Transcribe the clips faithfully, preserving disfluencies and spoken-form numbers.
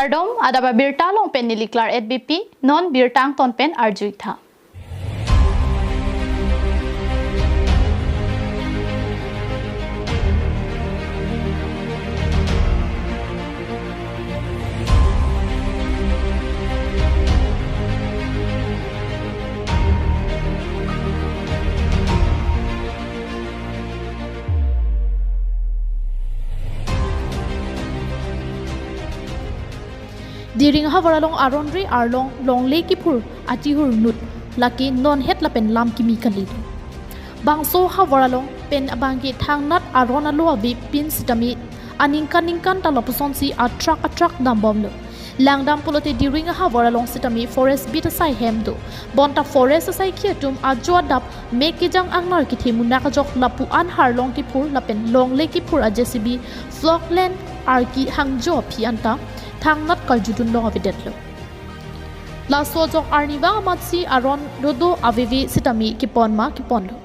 Kardom, adap abirta along pen neli Klar at B P, non birta angton pen arju-ik tha. Diring havar along aron-re arlong longle kiphur atihur nut lake non het lapen lam kimi kali. Bangso havar along pen abangke thangnat aron alo avepin sitame aningkan ningkan ta lapusonsi atrak atrak dambomlo. Langdam pulote Diring havar along sitame forest bit asai hem do. Bonta forest asaikhi atum ajo adap mek kejang angnar kethe munak ajok lapu-an arlong kiphur lapen longle kiphur a J C B Falkland arki hangjo aphi anta thangnat karjudun long avedetlo. Laso ajok arnivang amatsi aron dodo aveve sitame kepon ma keponlo.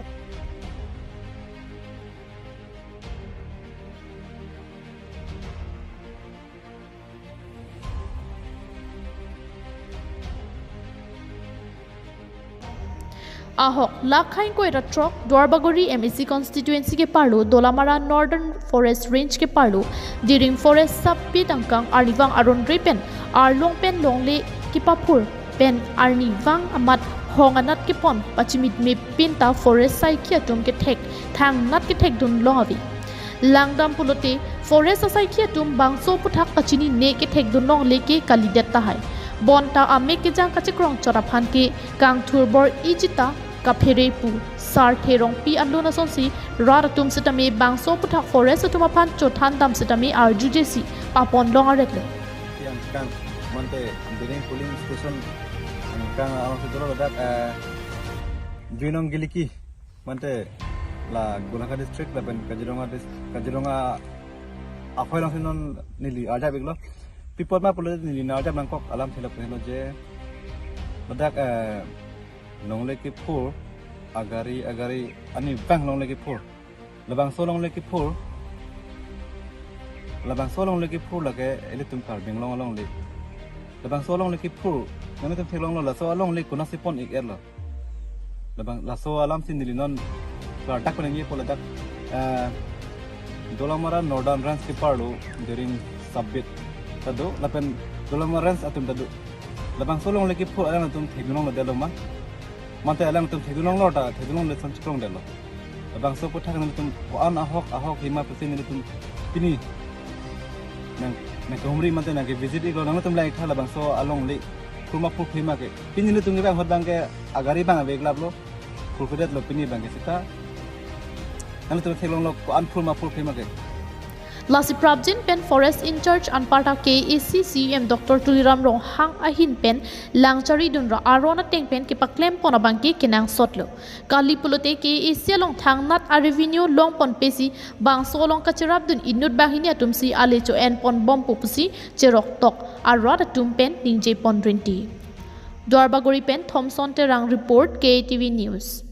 Ahok, lak khaingkoi ra throk, Duarbagori M A C constituency keparlo, Dolamara Northern Forest Range keparlo, Diring Forest Sub Bit angkang arnivang aron-re pen arlong pen longle kipaphur pen arnivang amat hong anat kepon pachimit mepin ta forest asaikhi atum kethek thangnat kethekdun long ave. Langdam pulote forest asaikhi atum bangso aphuthak kachinine kethekdun longle ke kalidet tahai. Bonta amek kejang kachekrong chot aphan ke kangthur bor-iji ta kaphere pu Sarthe Rongpi anlo. Lasonsi rat atum sitame bangso aphuthak forest atum aphan chothan dam sitame arjujesi papon long aretlo. Yang kang mante Diring polling station yang kang along situ lo dak, eh, Juinong Giliki. Mante la Golaghat district lapen Kaziranga dis-, Kaziranga akhoi alongsi non neli arjap-iklo. Pi apot ma pulote neli arjap nangkok alam thela pen lo je ladak, eh, longle kiphur agari agari arnivang longle kiphur. Labangso longle kiphur, labangso longle kiphur lake ilitum Karbi Anglong alongle. Labangso longle kiphur, nanglitum theklonglo laso alongle konatsi pon-ik-etlo. Labang laso alamsi neli non klardak penang ye po ladak, eh, Dolamara Northern Range keparlo Diring Sub Bit ta do lapen Dolamara Range atum ta do. Labangso longle kiphur alangtum theklonglo detlo ma. Mante alangtum theklonglo ta theklongle son chikrong detlo. Labangso aphuthak nangtum ko-an ahok ahok hima pusi nangtum pini nang, nangkehumri mante nangkevisit-iklo, nangtum lang-iktha labangso alongle phurma phurphri ma ke. Pini nangtum kevang ahut abangke agari abang aveglaplo, phurphredetlo pini abangke seta. Nangtum theklonglo ko-an phurma phurphri ma ke. Lasi prapjin pen forest in charge anparta K A A C C E M Doctor Tuliram Ronghang ahin pen lang charidun ra aron ateng pen kepaklem pon abangke kenangsotlo. Kali pulote K A A C along thangnat a revenue longpon pesi bangso along kacherapdun inut banghini atumsi ale cho-en ponbompo pusi cheroktok arat atum pen ningje pon rinti. Duarbagori pen Thomson Terang report, K T V News.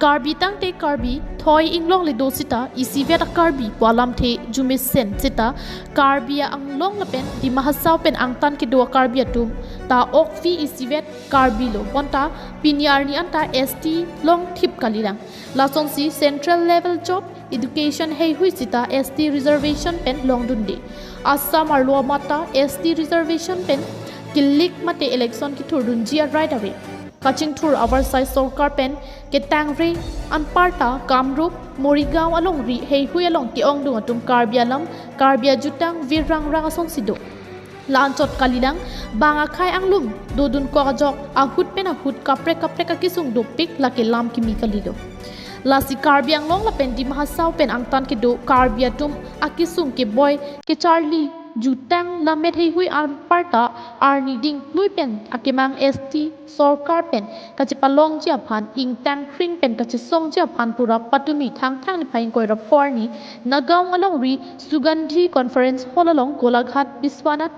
Karbi tangte Karbi, thoi inglong le do sita, isivet a-Karbi pu alamthe jumesen sita, Karbi Anglong lapen Dima Hasao pen angtan kedo a-Karbi atum ta okvi isivet Karbi lo, bonta pini arni anta S T longthip kalilang. Lasonsi central level job, education heihui sita S T reservation pen longdunde. Assam arlo amat ta S T reservation pen kilik mate election kethurdunji a-right ave. Kachingthur avarsai sorkar pen ketangre anparta Kamrup, Morigaon alongri heihui along ke-ongdung atum Karbi alam, Karbi ajutang virrangrang asonsi do. La-anchot kalilang, bang akhei anglum dodun kok ajok, ahut pen ahut kaprek kaprek akesung dopik, lake lam kimi kalilo. Lasi Karbi Anglong lapen Dima Hasao pen angtan kedo Karbi atum akesung keboi kecharli jutang lammet heihui anparta arni dingplui pen akemang S T sorkar pen kachepalongji aphan, ingtang kring pen kachesongji aphan pura patumi Thangthang niphai ingkoi ra pho arni Nagaon alongri Sugandhi Conference Hall along Golaghat, Biswanath,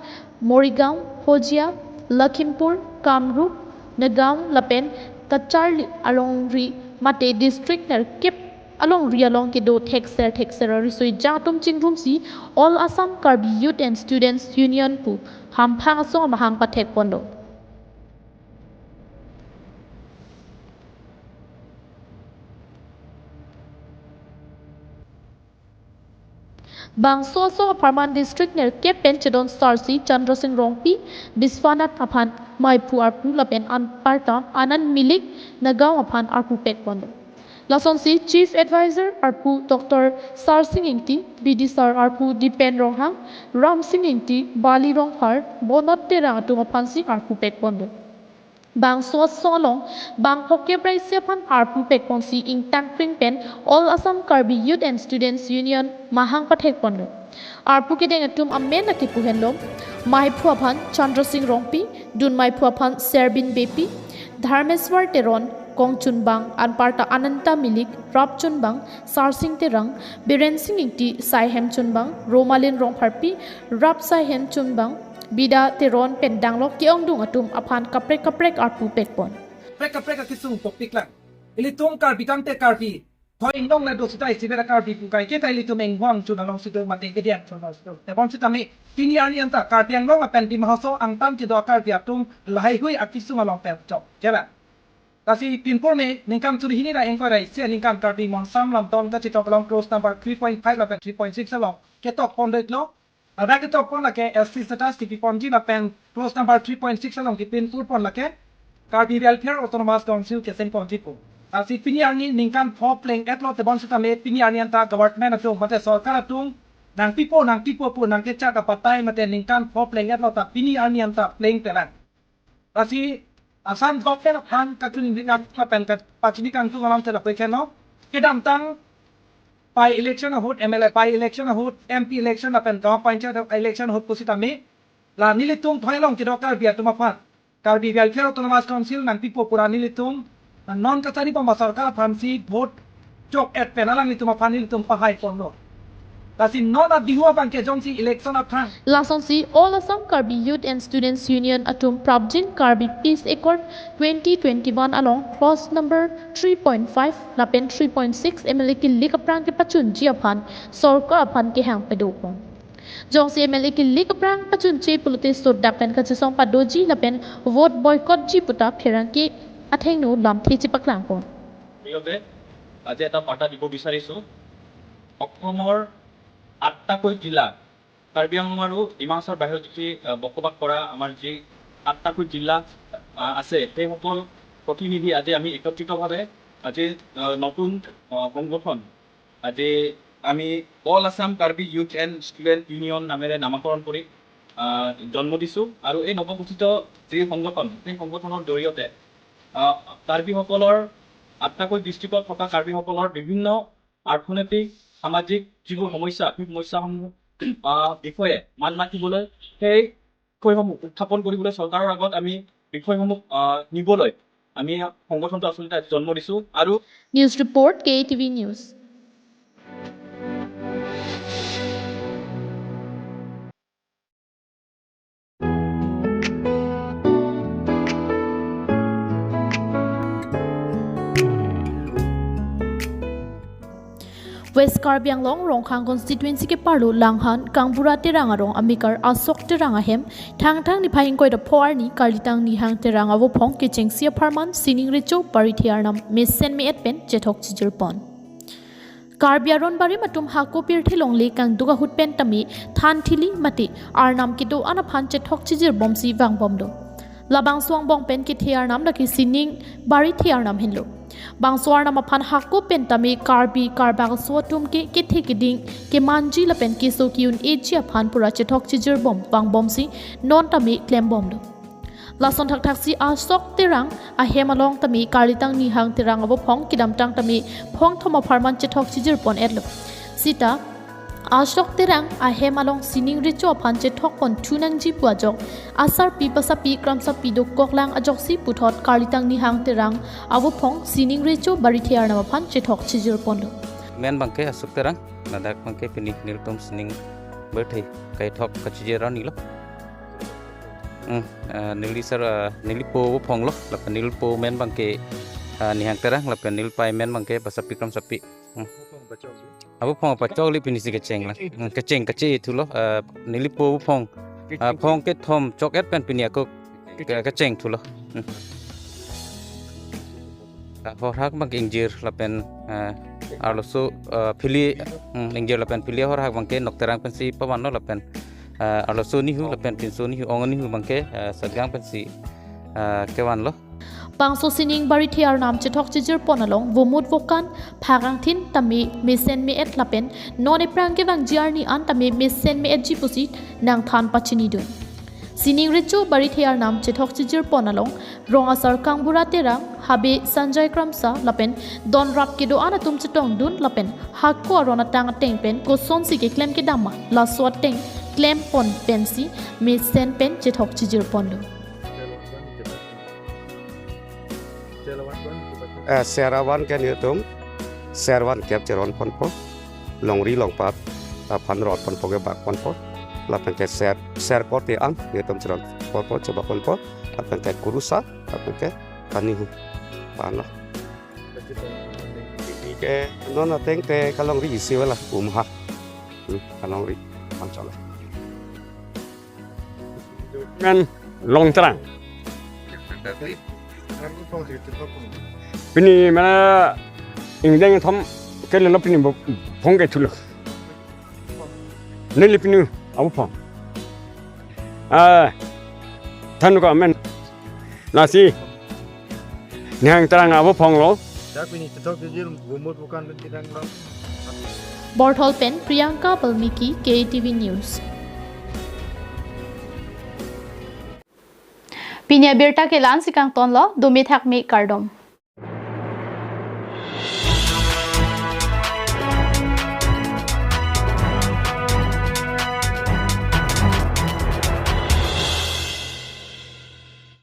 Morigaon, Hojia, Lakhimpur, Kamrup, Nagaon lapen kacharli alongri mate district nerkep alongri along kedo thekser thekser arisoi jang atum chingrumsi All Assam Karbi Youth and Students Union pu hamphang asong amahang pathekponlo. Bangso asong apharman district nerkep pen chedon sarsi Chandra Sing Rongpi, Biswanath aphan maiphu arpu lapen anparta Anand Milik, Nagaon aphan arpu pekponlo. Lasonsi Chief Advisor arpu Doctor Sarsing Ingti, B D Sar arpu Dipen Ronghang, Ramsing Ingti, Bali Rongphar, Bonot Terang atum aphansi arpu pekponlo. Bangso asong along bang phokep ra isi aphan arpu pekponsi ingtang kring pen All Assam Karbi Youth and Students Union mahang pathekponlo. Arpu kedeng atum amen akepu henlo, maiphu aphan Chandra Sing Rongpi, dun maiphu aphan Serbin Beypi, Dharmeswar Teron, kongchunbang, anparta Ananta Milik, rapchunbang, Sarsing Terang, Biren Sing Ingti, saihem chunbang, Romalin Rongpharpi, rap saihem chunbang, Bida Teron pen danglok ke-ongdung atum aphan kaprek kaprek arpu pekpon. Kaprek kaprek akesung topik lang. Ilitum Karbi tangte Karbi, thoi inglong le do sita isivet a-Karbi pu kaike ta ilitum inghong chun alongsi do mate kedian chun alongsi do. Tebon sitame pini arni anta Karbi Anglong lapen Dima Hasao angtan kedo a-Karbi atum lahaihui akesung along pen chok. Jela. Lasi pinpur me ningkan suri hini ra ingkoi ra isi aningkan Karbi Monsam Lamton kachetok along clause number three point five lapen three point six along ketokpon doi lo. Ladak ketokpon lake S T status kepiponji lapen clause number three point six along kepinpurpon lake Karbi Welfare Autonomous Council kesengponji pu. Lasi pini arni ningkan pho pleng-etlo tebon sitame pini arni anta government atum mate sorkar atum nangpipo nangpipo pu nangkechak apatai mate ningkan pho pleng-etlo ta pini arni anta plengpelang. Lasi Assam government aphan kachini kangtung lapen kachini kangtung alam sela pekeno. Kedamtang by election ahut, M L A by election ahut, M P election lapen Gaon Panchayat election ahut pusitame la nelitum thoi along kedo Karbi atum aphan Karbi Welfare Autonomous Council nangpipo pu ra nelitum non kachari bomba sorkar aphansi vote chok-et pen alanglitum aphan nelitum pahaiponlo. Lasi non a-Bihu abang ke jongsi election aphrang. Lasonsi All Assam Karbi Youth and Students Union atum prapjin Karbi Peace Accord twenty twenty-one along clause number three point five lapen three point six M L A kilik aphrang kepachunji aphan sorkar aphan kehang padopon. Jongsi M L A kilik aphrang pachunche pulote sodak pen kachesong padoji lapen vote boycott ji puta pherangke athengno lamthe chepaklangpon. প্ৰিয়তে আজি এটা বাৰ্তা দিব বিচাৰিছোঁ। অসমৰ আঠটাকৈ জিলা, কাৰ্বি আংলং আৰু ডিমা হাছাওৰ বাহিৰত যিখিনি, আহ, বসবাস কৰা আমাৰ যি আঠটাকৈ জিলা, আহ, আছে, সেই সকল প্ৰতিনিধি আজি আমি একত্ৰিতভাৱে আজি, আহ, নতুন, আহ, সংগঠন আজি আমি all Assam Karbi youth and student union নামেৰে নামাকৰণ কৰি, আহ, জন্ম দিছোঁ। আৰু এই নৱগঠিত যি সংগঠন, সেই সংগঠনৰ জৰিয়তে, আহ, কাৰ্বিসকলৰ আঠটাকৈ ডিষ্ট্ৰিক্টত থকা কাৰ্বিসকলৰ বিভিন্ন অৰ্থনৈতিক, সামাজিক যিবোৰ সমস্যা, সেই সমস্যাসমূহ, আহ, বিষয়ে মাত মাতিবলৈ, সেই বিষয়সমূহ উত্থাপন কৰিবলৈ চৰকাৰৰ আগত আমি বিষয়সমূহ, আহ, নিবলৈ আমি সংগঠনটো আচলতে আজি জন্ম দিছোঁ। আৰু News report, K A T V News. West Karbi Anglong Rongkhang constituency keparlo Langhan Kangbura Terang arong amekar Ashok Terang ahem Thangthang niphai ingkoi ra pho arni Karlitang Nihang Terang avophong kechengsi apharman sining recho barithe arnam mesen me-et pen chethok chijirpon. Karbi aron barim atum hako pirthe longle kangduk ahut pen tame than thili mate arnam kedo-an aphan chethok chijirbomsi vangbomlo. Labangso angbong pen kethe arnam lake sining barithe arnam henlo. Bangso arnam aphan hako pen tame Karbi Karbak aso atum ke kethe keding kemanji lapen keso ke-un-eji aphan pura chethok chijirbom vangbomsi non tame klembomlo. Lason thakthaksi Ashok Terang ahem along tame Karlitang Nihang Terang avophong kedamtang tame phongthom apharman chethok chijirpon-etlo. Sita Ashok Terang ahem along sining recho aphan chethokpon thu nangji pu ajok asarpi pasapi kramsapi dokoklang ajoksi puthot Karlitang Nihang Terang avophong sining recho barithe arnam aphan chethok chijirponlo. Men abangke Ashok Terang, ladak abangke pini nelitum sining barithe kaithok kachijir arni lo. Hmm, eh, neli sar, eh, neli po avophonglo, lapen neli po men abangke, eh, Nihang Terang, lapen neli pai men abangke pasapi kramsapi. Hmm. Avophong apachok le pinisi kecheng lang. Hmm, kecheng kache thulo, eh, neli po avophong. Ah, phong kethom chok-et pen pini ako ke-, kecheng thulo. Hmm. Ah, horhak abangke ingjir lapen, eh, arloso, eh, phili, hmm, ingjir lapen phili horhak abangke Nok Terang pensi pavanlo lapen, eh, arloso nihu lapen pinso nihu, ong nihu abangke, eh, Satgang pensi, eh, kevanlo. Bangso sining barithe arnam chethok chijirpon along vomut vokan phakangthin tame mesen me-et lapen non ephrang kevangji arni an tame mesen me-etji pusi nangthan pachinidun. Sining recho barithe arnam chethok chijirpon along rong asar Kangbura Terang, habe Sanjay Kramsa lapen donrap kedo-an atum chetongdun lapen hako aron atang ateng pen kosonsi keklem kedam ma laso ateng klempon pensi mesen pen chethok chijirponlo. Eh, ser avan ke nelitum ser van kep cheronponpo, longri longpat aphan ronponpo, kebakponpo, lapen ke ser, ser korte an nelitum cheronponpo, chebakponpo, lapen ke kurusar, lapen ke kanihu aphan lo. Ke non ateng ke kalongri isi wala umha. Hmm, kalongri aphan cholo. Men Long Terang. Pini mana ingdeng thom ke lelo pini bo-, phong ke thulo. Neli pini avophong. Ah, thanu ka men. Lasi Nihang Terang avophonglo. Dak pini chethok chijir vomut vokan pen chedanglo. Borthol pen Priyanka Balmiki, K T V News. Pini abirta ke la-ansi kangtonlo, dome thakme, kardom.